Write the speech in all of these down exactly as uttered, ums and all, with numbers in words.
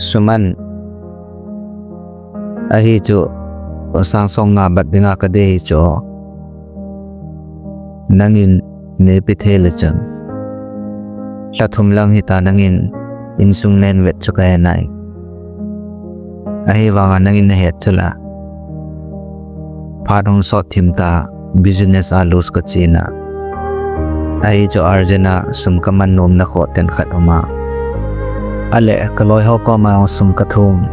Suman, ahi chu, sang som nga bat dinga kadei hi chu. Nangin neipe thei le chun, lha thum lang hita nangin insung nen vet chu kahe nai. Ahivanga nangin nahet chu la. Phat hung sot thim ta, business a lose kachi na. Ahi chu urgent a sum kaman nom na khoh ten khat um a. Ahile kaloi ho koma sum kathum.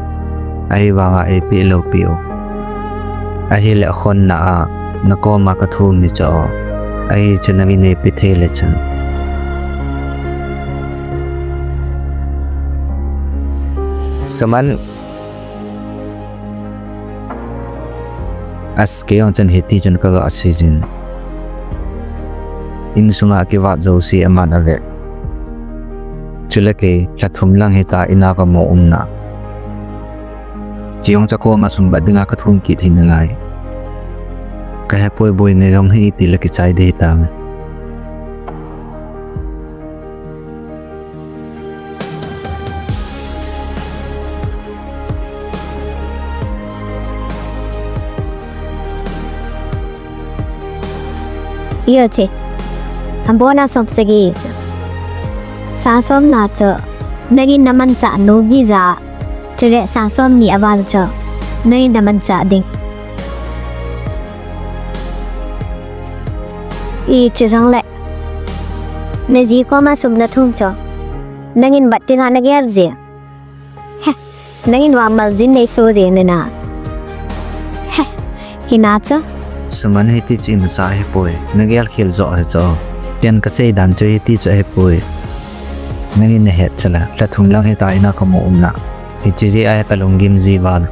Ahivanga eipe lou pi u. Ahile khonna a nakoma kathum ni chu. Ahi chu nangin neipe thei le chun. Suman. As, kei jong chun hiti chun kaga sei jin. Insunga kivat jouse aman ave. Chule kei lha thum lang hita ina kamu um na. Chi jong chu koma sum bat dinga kathum kit hi nalai. Kahe poi boi, nei jong hiti le kichai ding hitam. Iyo che. Abona som sagi chu. Sang som nga chu. Nangin namanchah lou ding ja. Chule sang som ni aval chu. Nangin namanchah ding. Ichu jongle. Naji koma sum nathum chu. Nangin bat dinga nagel ji. He, nangin vang maljin neisoh ji nena. He, hina chu. Suman, hiti chu imacha ahipoi. Nagel khel joh ahi chu. Ken kasei dan chu hiti chu ahipoi. Nangin nahet chu la. Lha thum lang hita ina kamu um na. Hiche jeh a hi kalunggim ji val.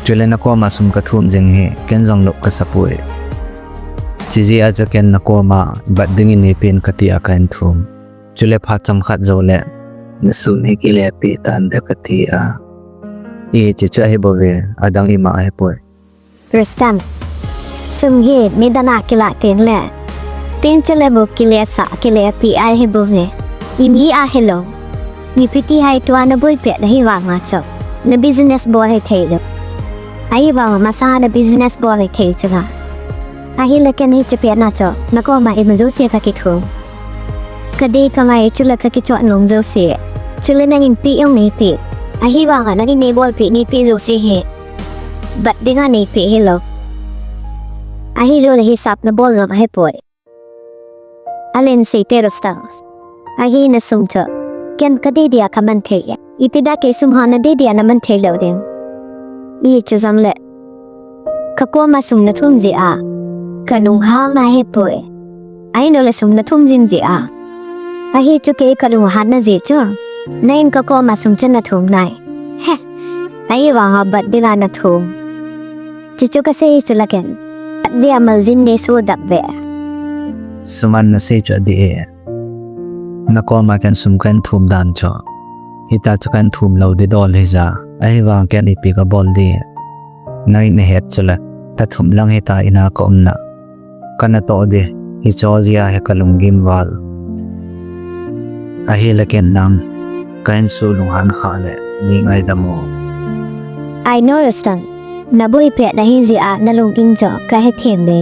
Chule nakoma sum kathum jing hi. Ken jong nop kasa poi. Chijeh a chu ken nakoma bat dingin neipen kati a kahin thum. Chule phat chomkhat jou le, nasum hi kile peh tan de kati a. Hiche chu ahi bouve, adang ima ahipoi. Rustam, sum hi midang a kilah teng le, teng chule bou kile sah, kile peh ahi bouve. Imi ahilou. Mipi ti hai tua naboi pet na hivanga chu. Na business bol hithei lou. Ahivanga masanga na business bol hithei chu la. Ahile ken hiche pet na chu. Nakoma ima jouse kakithum. Kadei kangai chule kakichon nom jouse. Chule nangin peh jong neipe. Ahivanga nangin neibol peh neipe jouse hi. Bat dinga neipe hilou. Ahilou le hisap nabol ngam ahipoi. Alen sei te Rustam. Ahi nasum chu. Ken kadei dia kaman thei e. Ipi da kei sum ho nadei dia naman thei lou ding. Hichu jongle. Kakoma sum nathum jeh a. Kalunghang na ahipoi. Ahilou le sum nathum jing jeh a. Ahi chu kei kalunghang na jeh chu. Nangin kakoma sum chu nathum nai. He. Ahivanga bat dinga nathum. Chuchu kasei chu la ken. Bat dia maljin neisoh dap ve. Suman, nasei chu adih e. Nakoma ken sum kahin thum dan chu. Hita chu kahin thum lou ding dol hija. Ahivang ken ipi kabol ding. Nangin nahet chu la. Lha thum lang hita ina kaum na. Kana toh ding. Hiche jeh a hi kalunggim val. Ahile ken nang. Kahin sulunghang kha le. Nei ngaidam o. I know Rustam. Naboi pet nahi jeh a nalunggim chu kahethem e.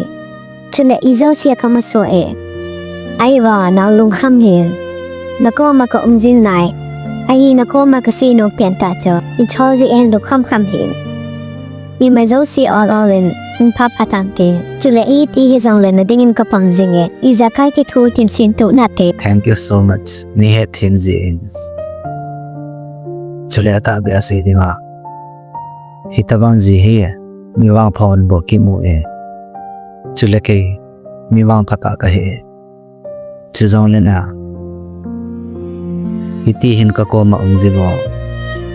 Chule ijouse kamasoh e. Ahivanga nang lungkham hih in. Nakoma kaum jing nai. Ahi nakoma kasei nom pen tah chu. Ichol jeh in lungkham kham hih in. Ima jouse ol ol in, hung pha pha tante. Chule iti hijongle nadingin kapang jing e. Ijakai kithu thim sin tu nate. Thank you so much. Nei hethem jeh in. Chule atahbeh a sei dinga. Hitobang ji hi, mi vangpha hon bou kimu e. Chule kei, mi vangpha tah kahi e. Chujongle na. Hiti hin kakoma um jing o.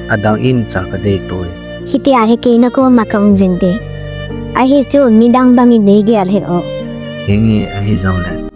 Adang imacha kadei poi. Hitia hi kei nakoma kaum jing ding. Ahi chu midang bangin neigel hih o. Hinge ahi jongle.